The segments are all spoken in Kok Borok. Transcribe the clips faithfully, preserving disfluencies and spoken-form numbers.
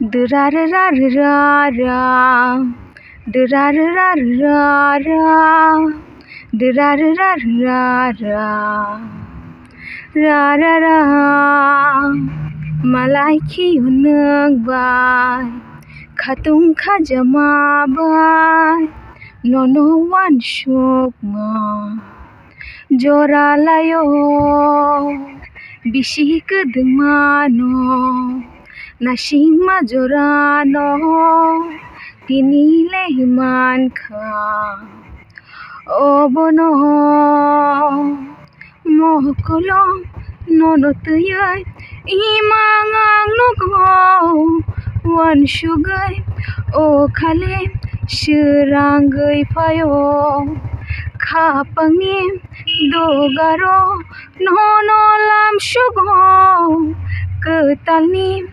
Dra ra ra ra ra, dra ra ra ra ra, dra ra ra ra ra, ra ra ra. Malai khi unuk bai, khatung khajama bai, nono wansukma. Jora laio bisi kwdwmano, nasingma jorano tini le mankha. Obono mokolong nono twiwi imang ang nugo, wansugwi o khale swrangwi phaio. Khapangni dogaro nono lamsugo, kwtalni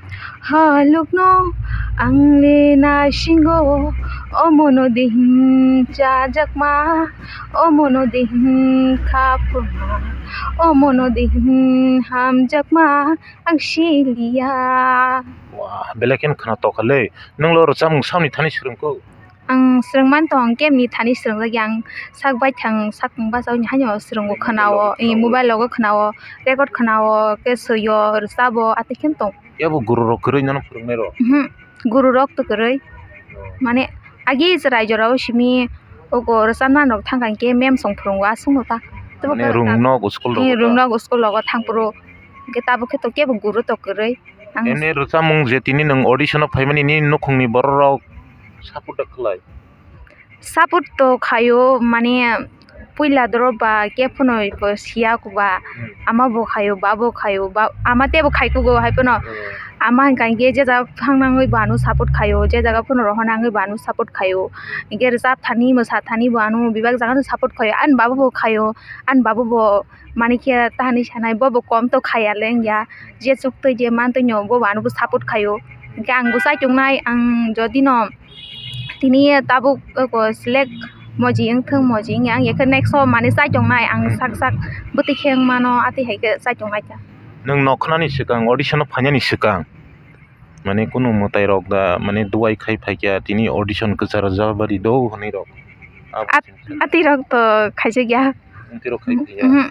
halukno ang le naisingo. Omono dihin chajakma, omono dihin khapuma, omono dihin hamjakma, ang siliya. Wah, belai kheno khwna tokha le. Nwng lo rwchapmung samni thani swrwngkho? Ang swrwngman tong, kemni thani swrwngjak ya, ang sak baithang, sak bachao ni haino swrwngo, khwnao, mobile rogo khwnao, record khwnao, khe swiyo, rwchabo, atwi khe tong. Kebo guru rok kwrwi nono phwrwngnai rok? Mhm. Guru rok to kwrwi. Oh. Mane agi je raijorao simi ogo rwchapna rok thangkha hinkhe mem song phwrwngo aswkno ta. Mane rwngno school rogo ta? Rwngno school rogo thangphuru. Hinkhe tabuk khe to kebo guru to kwrwi. Ang ene rwchapmung je tini nwng audition o phaimani nini nukhungni borok rok support da khlai? Support to khaio, mane puila doro ba khe phano bo siya kuba, hmm, ama bo khaio, ba bo khaio, ba ama tebo khai kugo hai phano. Hmm. Ama hinkha hinkhe je jaga thangnangwi bo ano support khaio, je jaga phano rohornangwi bo ano support khaio. Hinkhe rwchap thani, mwsa thani bo ano bebak jagano support khaio, ani baba bo khaio, ani baba bo mani khe tahani sanai, bo bo kom to khaya le wngya, je chuktwi je mantwi no bo bo ano bo support khaio. Hinkhe ang bo chaichungnai, ang jodi no tini tabuk oko select moji wngthung, moji wngya wngya khe next o mani chaichungnai ang sak sak bwtwi khe wngmano, atwi hai khe chaichungnai kha. Nwng nok khnani swkang, audition o phainani swkang, mane kunu mwtai rok da, mane duai khai phaikya, tini audition kwcharo jabari do hwnwi rok? Abo at-, atwi rok to khaijak ya. Atwi rok khai phaikya? Mhm.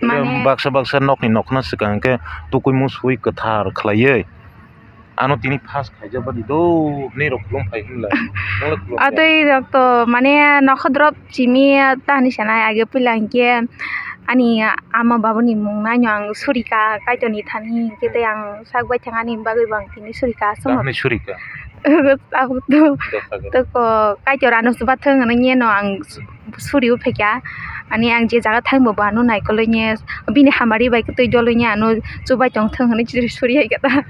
Mane baksa baksa nokni nokna swkang khe tukui musui kwthar khlaiwi, ano tini first khaijak badi do hwnwi rok khulum phai hwnla. Atwi rok to mane nokha drop chimi tahani sanai, age puila hinkhe ani ama babuni mung naino ang surika Kaitorni thani, hinkhe tei ang sak baithang ani bagwi bo ang tini surika aswk. Tahani surika? Tabuk to, toko Kaitor ano chubathung hwnwi no ang suri o phaikha. Ani ang je jaga thangbo bo ano naikolwi bini hamari bai kwtwi dolwi ano chubai tongthung hwnwi suri hai kha ta.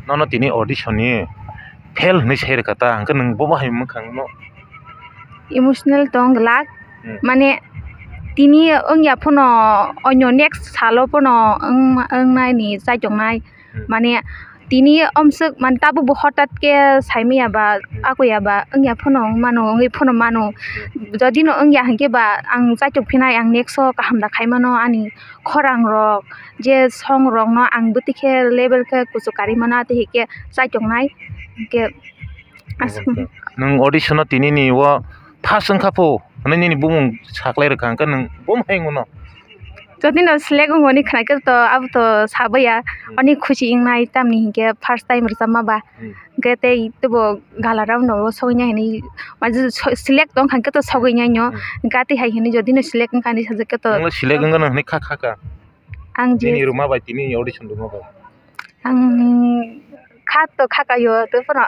Nono tini audition ni fail hwnwi sai rwkha ta, hwnkhe nwng bo bahai mwkhang no? Emotional tong glak. Hmm. Mane tini wngya phano onyo next salo phano wng-, wngnai ni chaichongnai. Hmm. Mane tini omswk mane tabuk bo hotat khe saimaya ba, hmm, akoya ba wngya phano wng mano, wngwi phano mano. Hmm. Jodi no wngya hinkhe ba ang chaichok phinai, ang next o kaham da khai mano, ani khorang rok je song rok no ang bwtwi khe level khe kuchuk karwi mano, atwi hai khe chaichok nai hinkhe. Nwng audition o tini ni o first wngkha pho hwnwi nini bumung saklai rwkha, hwnkhe nwng bo hai wngmano? Jodi no select wngmani khwnaikhe to abo to sabaiya, hmm, oni khusi wngnai, tamni hinkhe first time rwchapma ba. Hmm. Hinkhe tei teibo gala round o sogwi nai hinwi, select wngkha hinkhe to sogwi nai no, hmm, hinkhe atwi hai hinwi jodi no select wngkha hinwi sajak khe to. Nwng select wngkha hwnwi kha kha kha? Ang je nini rwma bai tini audition rwma bai? Ang kha to kha kaio, tei phano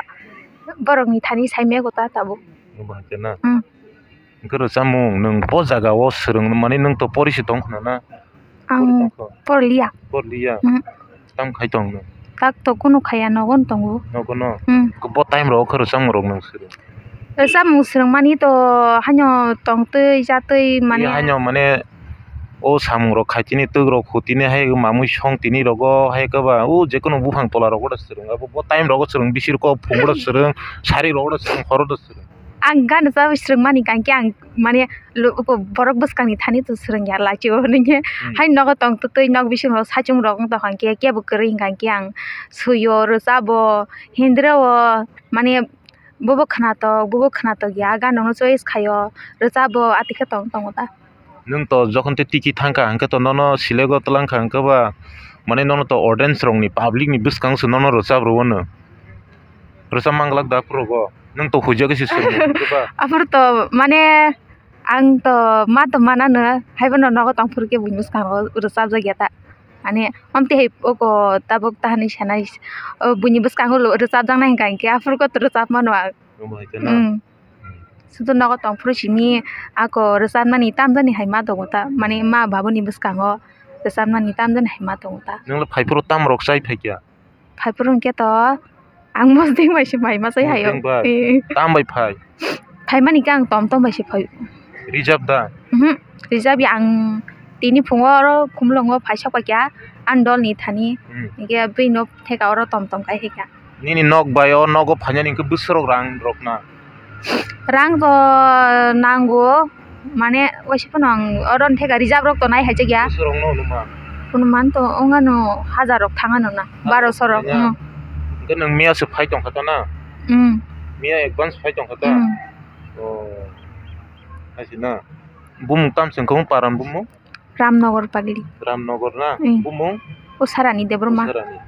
borokni thani saimaya kota tabuk. Obo hai khe na? Hmm. Hwnkhe rwchapmung, nwng bo jaga o swrwng mani nwng to pori se tong khna na? Ang pori tong kho? Porliya. Porliya? Hmm. Tamo khai tong nwng? Tak to kunu khaya, nogo no tongo. Nogo no? Hmm. Bo time rok khe rwchapmung rok nwng swrwng? Rwchapmung swrwngmani to haino tongtwi chatwi mane. Haino mane o samung rok khaitini twk rok khutini hai mamui song tini rogo hai khe ba o jekono buphang tola rogo da swrwng abo bo time rogo swrwng bisir kok phungo da swrwng sari rogo da swrwng horo da swrwng. Ang gana rwchapwi swrwngmani hwnkhe ang mane borok bwskangni thani to swrwngya lachio hinwi khe. Hmm. Hai nogo tongtwtwi nok bisingo saichung rok wng tongkha hwnkhe kebo kwrwi hwnkha hwnkhe ang suio rwchabo hindreo mane bobo khwnatok bobo khwnatok ya gana no choice khaio rwchabo atwikhe tong tongo ta. Nwng to jokhon tei tiki thangkha hwnkhe to nono select o twlangkha hwnkhe ba mane nono to audience rokni public ni bwskango se nono rwchap rwo no. Rwchap manglak da aphuru go. Nwng to huijagwi se swrwngmani hwnkhe ba. Aphuru to mane ang to ma to manano haibono nogo tongphuru khe buini bwskango rwchapjak ya ta. Mane amtwi hai oko tabuk ta hinwi sanai buini bwskango rwchapjaknai hwnkha hwnkhe aphuru khe to rwchapmano ang. Omo hai khe na? Mm. Sudo nogo tongphuru simi ako rwchapnani tamjani hai ma tongo ta, mane ma babuni bwskango rwchapnani tamjani hai ma tongo ta. Nwng le phaiphuru tam rok chai phaikha? Phaiphuru hwnkhe to ang mosdeng bai se mai ma chai haio. Mosdeng bai? Eh. Tam bai phai? Phaimani khe ang tom tom bai se phai. Reserve da? Mhm. Reserve ya ang tini phungo oro Khumulwngo phai sok paikha ani dolni thani. Hmm. Hwnkhe bini theka oro tom tom kai kha. Nini nok bai o nogo phainani hwnkhe bwswk rok rang rok na? Rang to nango, mane waisa phano ang oro theka reserve rok to nai haijakya. Bwswk rok no hwnwi ma? Hwnwi man to wngano hajar rok thangano na, hajar rok baroso rok, thangya? Hmm. Hwnkhe nwng miya se phai tongkha ta na? Hmm. Miya advance phai tongkha ta? Hmm. Oh. Hai se na? Bumung tam se wngkha o paran bumung? Ramnagar pagli. Ramnagar na? Hmm. Bumung? Usarani Debbarma. Usarani.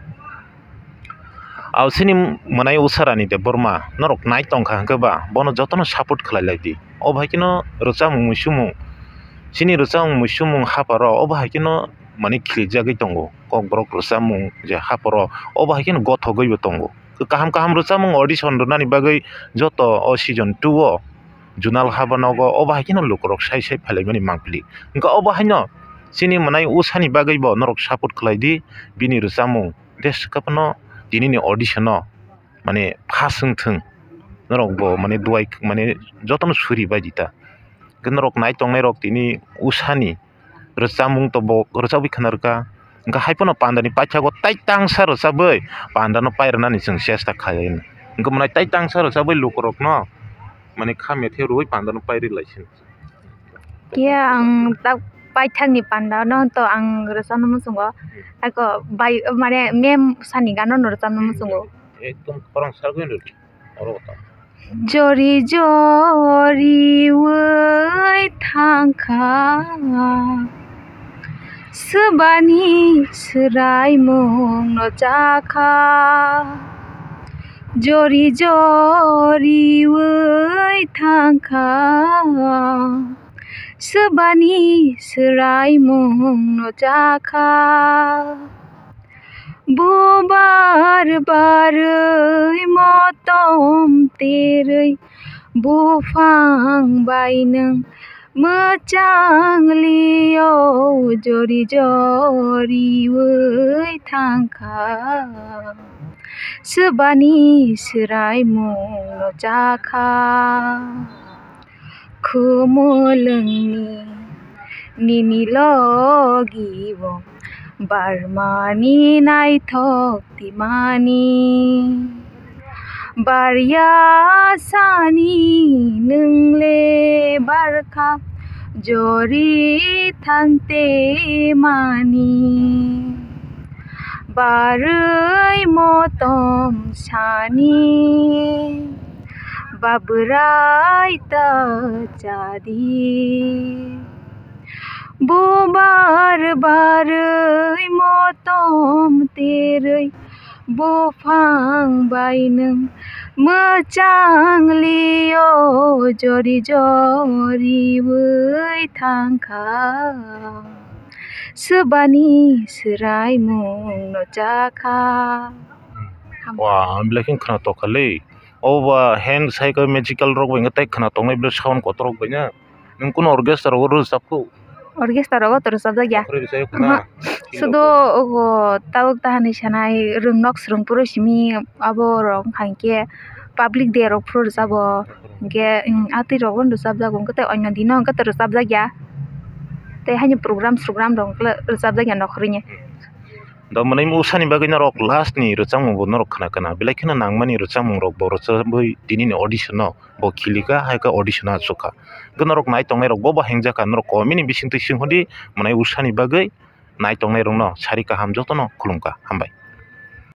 Aw, chini mwnai Usarani Debbarma norok nai tongkha hwnkhe ba bono jotono support khlai lai di. O bahai kheno rwchapmung muisumung, chini rwchapmung muisumung hapharo o bahai kheno mane khiljagwi tongo. Kokborok rwchapmung je hapharo o bahai kheno gothogwi bo tongo. Kaham kaham rwchapmung audition rwnani bagwi joto o season two o Junal haba nogo obo hai kheno lukurok sai sai phailaimani mangpili. Hwnkhe obo haino chini mwnai Usani bagwi bo norok support khlai di, bini rwchapmung tei swkang phano tini ni audition o mane pass wng thung. Norok bo mane duai mane jotono suri bai di ta. Hwnkhe norok nai tongnai rok tini Usani rwchapmung to bo rwchapwi khna rwkha. Hwnkhe hai phano pandani paithago tai tangsa rwchapwi pandano pairwnani chwng chesta khlai. Hwnkhe mwnai tai tangsa rwchapwi lukurokno mane kha methai rwui pandano pairwi lai sini. Khe ang tak paithakni pandano to ang rwchapna muchungo. Ako bai mane mem sani gano no rwchapna muchungo. Ekdom khorang sargwi rw. Oro ta. Jori jori wi thangkha, swbani swraimung no chakha. Jori jori wi thangkha, swbani swraimung no chakha. Bubar barwi motom terwi buphang bai nwng mwchang lio jori jori wi thangkha. Swbani swraimung no chakha. Khumulwngni nini logi o barmani naithok timani. Barya sani nwng le barkha jori thangte mani. Barwi motom sani babrai ta jadi. Bubar barwi motom terwi buphang bai nwng mwchang lio jori jori wi thangkha. Swbani swraimung no chakha. Wa, ang belai khe khwna tokha le. Obo ba hand sai khe magical rok bai khe tei khwna tongnai belai sound kotor rok bai na. Nwng kunu orchestra rogo rwchapkhu? Orchestra rogo to rwchapjak ya. Oho. Sudo ogo tabuk ta hinwi sanai rwngnok swrwngphuru simi abo rok wngkha hinkhe public day rok phuru rwchabo. Hinkhe, mm, atwi rogo rwchapjago hinkhe tei onyo dino hinkhe to rwchapjak ya. Tei haino program srogram rok hinkhe rwchapjak ya nokhorwi ni. Do mwnwi usani bagwi norok last ni rwchapmung bo norok khna khna, belai kheno nangmani rwchapmung rok bo rwchapwi tini ni audition no bo khilika, hai khe audition no achukha. Hwnkhe norok nai tongnai rok bo bo hengjakha, norok comment ni bisingtwi swnghodi mwnwi usani bagwi nai tongnai rok no sari kaham jotono khulumkha, hambai.